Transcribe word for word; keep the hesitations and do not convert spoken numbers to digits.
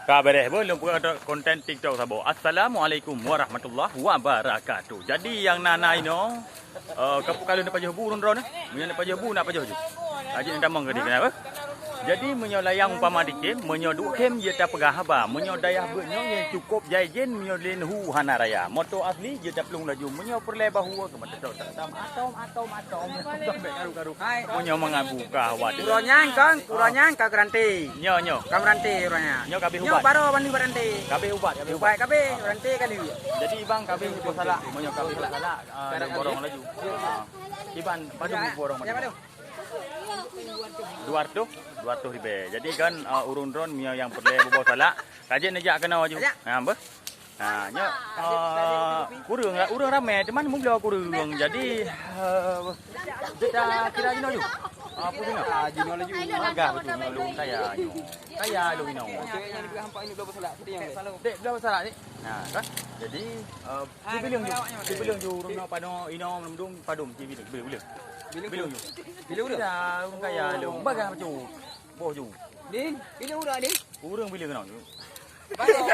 Ka beres beuh lôn peugah konten TikTok saboh. Assalamualaikum warahmatullahi wabarakatuh. Jadi nyang na-na inoe, eh, ka peukalon na pajoh bu ureueng droeneuh. Meunyoe na pajoh bu, na pajoh ju. Aji na tamong keudeh, kenapa? Jadi meunyoe layang umpama di kem, meunyoe duek kem jeuet tapeugah haba. Meunyoe dayah beuet nyoe nyang cukôp jai jén, meunyoe lé neuhu hana raya. Moto asli jeuet taplueng laju. Meunyoe peureulèe bahwa keu mata tok tak tam atom, atom, atom. Sampai karu-karu. Hai. Meunyoe mangat buka awak. Uroe nyan kan, uroe nyan ka garanti. Nyo, nyo. Ka garanti uroe nyan. Nyo kabeh ubat. Nyo baru banding garanti. Kabeh ubat, kabeh ubat. Ubat kabeh, garanti kali. Jadi bang kabeh peusalah. Meunyoe kabeh peusalah, ah, borong laju. Ah. Iban padum borong. Ya, padum. Dua ratus, dua ratus ribèe. Jadi kan, uh, ureueng droen meunyoe nyang peureulèe boh salak, ka jeuet neujak keunoe laju. Ajak. Ha, beuh. Ha, nyoe, uh, kureueng, ureueng ramè, teuma meubloe kureueng. Jadi, uh, kita kira jinoe laju. Ah, apa jinoe? Ah, jinoe laju. Bagah beutôi nyoe lôn kaya nyoe. Kaya lôn inoe. Cewek nyang dipeugah hampa ini bloe salak, siapa yang bloe? Dek, bloe salak, dek. Ha, kan? Jadi, uh, Sibileueng ju, sibileueng ju, ureueng nyoe panoe, inoe, meundung, padum, sibileueng, bileueng, bileueng. Bileueng ju. Bileueng ju. Ya, ureueng kaya lôn. Bagah bacut. Boh ju. Din, bileueng ureueng, Din. Ureueng bileueng keunoe ju. Baru.